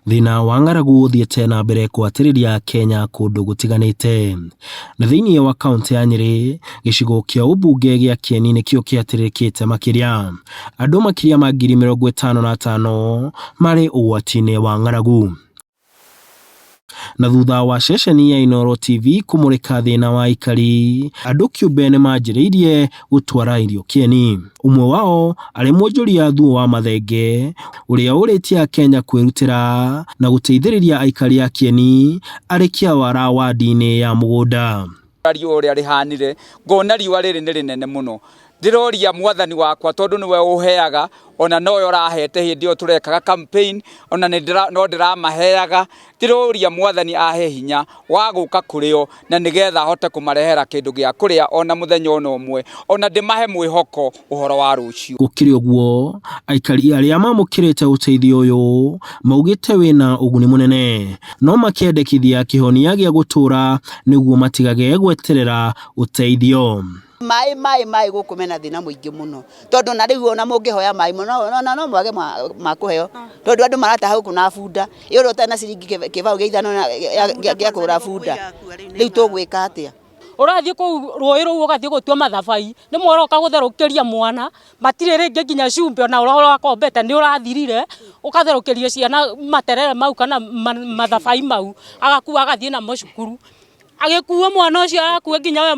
Thĩna wa ng'aragu ũthiĩte na mbere kũhatĩrĩria Kenya kũndũ gũtiganĩte. Na thĩinĩ wa kaũntĩ ya Nyĩrĩ, gĩcigo kĩa ũmbunge gĩa Kĩeni nĩkĩo kĩhatĩrĩrĩkĩte makĩria. Andũ makĩria ma 55,000 marĩ ũgwati-inĩ wa ng'aragu. Na thutha wa ceceni ya Inooro TV kũmũrĩka thĩna wa aikari, andũ kĩũmbe nĩ manjĩrĩirie gũtwara irio kĩeni. Ũmwe wao arĩ mwonjoria Thuo wa Mathenge ũrĩa ũrĩtie Akenya kwĩrutĩra na gũteithĩrĩria aikari a kĩeni arĩ Kĩawara wandi-inĩ ya Mũgũnda. Riũa ũrĩa rĩhanire, ngona riũa rĩrĩ nĩ rĩnene mũno. Ndĩroria mwathani wakwa tondũ nĩwe ũheaga, ona nowe ũrahete hĩndĩ ĩyo tũrekaga campaign, ona no ndĩramaheaga. Ndĩroria mwathani ahe hinya wa gũka kũrĩ o na nĩgetha hote kũmarehera kĩndũ gĩa kũrĩa ona mũthenya ona ũmwe, ona ndĩmahe mwĩhoko ũhoro wa rũciũ. Gũkĩrĩ ũguo, aikari arĩa mamũkĩrĩte ũteithio ũyũ maugĩte wĩna ũguni mũnene, no makĩendekithia kĩhonia gĩa gũtũũra nĩguo matigage gweterera ũteithio. Maĩ maĩ maĩ gũkũ mena thĩna mũingĩ mũno tondũ na rĩu ona mũngĩhoya maĩ no no no mwage ma kũheo tondũ andũ marataha gũkũ na bunda ĩ ũrĩa ũtarĩ na ciringi kĩbaũ gĩa ithano gĩa kũgũra bunda rĩu tũgwĩka atĩa? Ũrathiĩ kũu rũĩ rũu ũgathiĩ gũtua mathabai, rĩmwe ũroka gũtherũkĩria mwana, matirĩ rĩngĩ nginya cumbĩ ona ũrĩa ũrakombete nĩ ũrathirire, ũgatherũkĩria ciana materere mau kana mathabai mau, agakua agathiĩ namo cukuru. Agĩkua mwana ũcio arakua nginya we.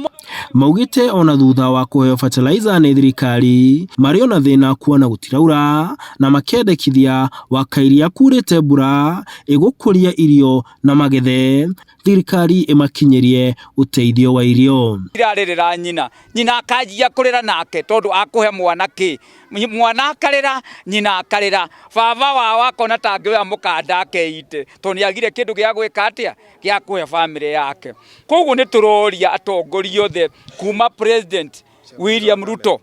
Maugĩte ona thutha wa kũheo fertilizer nĩ thirikari marĩ ona thĩna kuona gũtiraura na makendekithia Wakairia kurĩte mbura ĩgũkũria irio na magethe thirikari ĩmakinyĩrie ũteithio wa irio. Irarĩrĩra nyina, nyina akanjia kũrĩra nake tondũ akũhe mwana kĩ? Mwana akarĩra, nyina akarĩra, baba wao akona ta angĩoya mũkanda akeite tondũ nĩ agire kĩndũ gĩa gwĩka atĩa? Gĩa kũhe bamĩrĩ yake. Koguo nĩ tũroria atongoria othe kuma President William Ruto,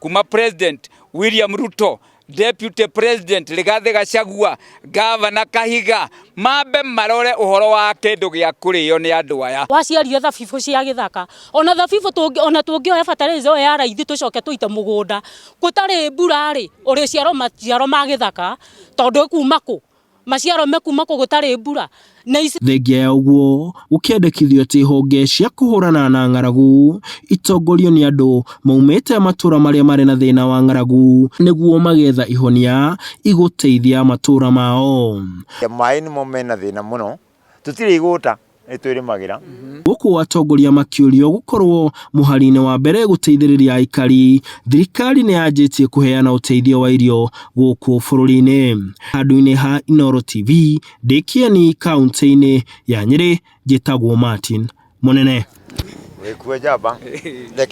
kuma President William Ruto, Deputy President Rigathi Gachagua, Governor Kahiga, mambe marore ũhoro wa kĩndũ gĩa kũrĩo nĩ andũ aya. Waciarire thabibũ cia gĩthaka, ona thabibũ tũngĩ, ona tũngĩoya fertilizer ĩyo ya raithi tũcoke tũite mũgũnda, gũtarĩ mbura rĩ, ũrĩciara maciaro ma gĩthaka, tondũ ĩkuma kũ? Maciaro mekuma kũ gũtarĩ mbura? Na ici. Thengia ya ũguo, gũkĩendekithio atĩ honge cia kũhũrana na ng'aragu itongorio nĩ andũ maumĩte matũra marĩa marĩ na thĩna wa ng'aragu nĩguo magetha ihonia igũteithia matũra mao. Maĩ nĩmo mena thĩna mũno, tũtirĩ igũta nĩ twĩrĩmagĩra. Gũkũ atongoria makĩũrio gũkorwo mũhari-inĩ wa mbere gũteithĩrĩria aikari, thirikari nĩ yanjĩtie kũheana ũteithio wa irio gũkũ bũrũri-inĩ. Handũ-inĩ ha Inooro TV, ndĩ Kĩeni kauntĩ-inĩ ya Nyĩrĩ, njĩtagwo Martin Mũnene. Wĩkue njamba.